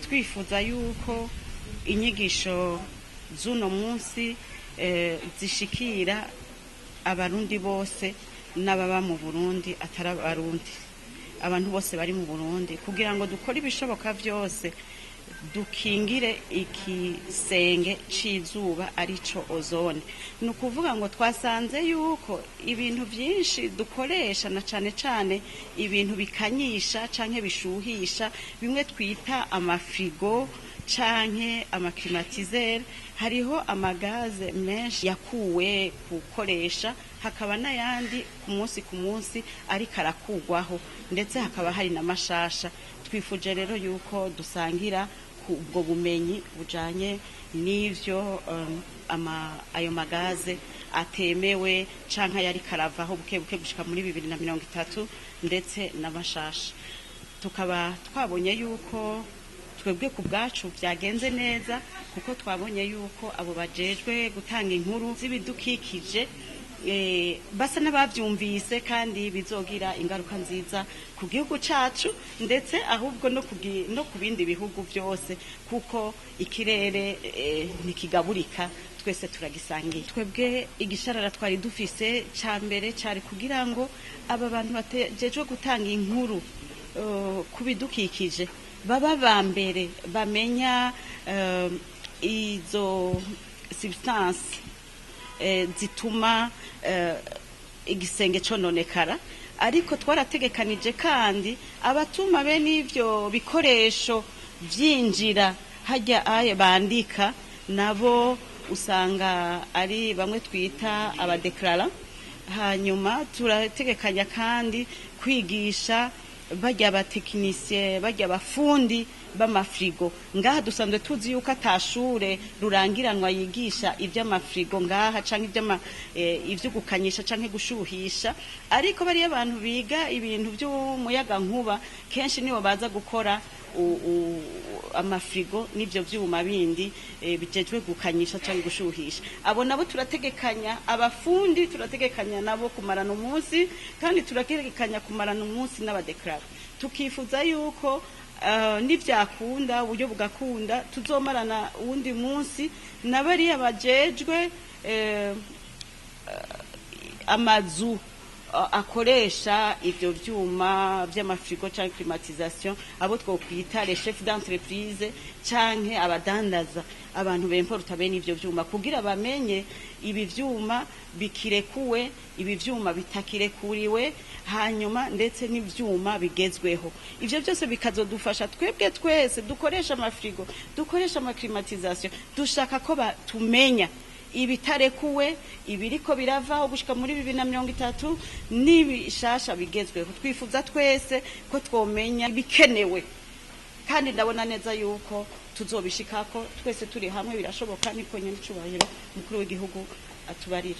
Twifuza yuko inyigisho z'uno munsi zishikira Abarundi bose n'ababa mu Burundi atari Abarundi, abantu bose bari mu Burundi, kugira ngo dukore ibishoboka byose dukingire ikisenge c'izuba, arico ozone. Ni ukuvuga ngo twasanze yuko ibintu byinshi dukoresha, na cane cane ibintu bikanyisha canke bishuhisha, bimwe twita amafrigo canke amaclimatiseur, hariho amagaze menshi yakuwe gukoresha, hakaba n'ayandi ku munsi ku munsi ariko arakugwaho, ndetse hakaba hari n'amashasha. Twifuje rero yuko dusangira ubwo bumenyi bujanye n'ivyo, ayo magaze atemewe canke ayariko aravaho buke buke gushika muri 2030, ndetse n'amashasha. Tukaba twabonye yuko twebwe ku bwacu byagenze neza, kuko twabonye yuko abo bajejwe gutanga inkuru z'ibidukikije basa n'abavyumvise, kandi bizogira ingaruka nziza ku gihugu cacu, ndetse ahubwo no ku bindi bihugu byose, kuko ikirere ntikigaburika, twese turagisangiye. Twebwe igisharara twari dufise ca mbere cari kugira ngo aba bantu bajejwe gutanga inkuru ku bidukikije baba ba mbere bamenya izo substance zituma igisenge cononekara. Ariko twarategekanije kandi abatuma bene ivyo bikoresho vyinjira hajya aye bandika, nabo usanga ari bamwe twita abadéclarants. Hanyuma turategekanya kandi kwigisha bajya abatechnicien, bajya abafundi b'amafrigo. Ngaha dusanzwe tuzi yuko atashure rurangiranwa yigisha iby'amafrigo ngaha canke iby'ama ivyo gukanyisha canke gushuhisha, ariko bariya abantu biga ibintu by'umuyaga nkuba kenshi nibo baza gukora amafrigo n'ivyo vyuma bindi bijejwe gukanyisha canke gushuhisha. Abo nabo turategekanya, abafundi turategekanya nabo kumarana umunsi, kandi turategekanya kumarana umunsi n'abadéclarants. Tukifuza yuko nivyakunda, uburyo bugakunda, tuzomarana uwundi munsi na bariya bajejwe amazu akoresha ivyo vyuma vy'amafrigo canke climatisation, abo twokwita les chefs d'entreprise canke abadandaza, abantu bemporuta bene ivyo vyuma, kugira bamenye ibi vyuma bikirekuwe, ibi vyuma bitakirekuriwe, hanyuma ndetse n'ivyuma bigezweho. Ivyo byose bikazodufasha twebwe twese dukoresha amafrigo, dukoresha amaclimatisation. Dushaka ko tumenya ibitarekuwe, ibiriko biravaho gushika muri 2030, n'ibishasha bigezweho. Twifuza twese ko twomenya ibikenewe, kandi ndabona neza yuko tuzobishikako twese turi hamwe. Birashoboka, niko nyene icubahiro mukuru w'igihugu atubarira.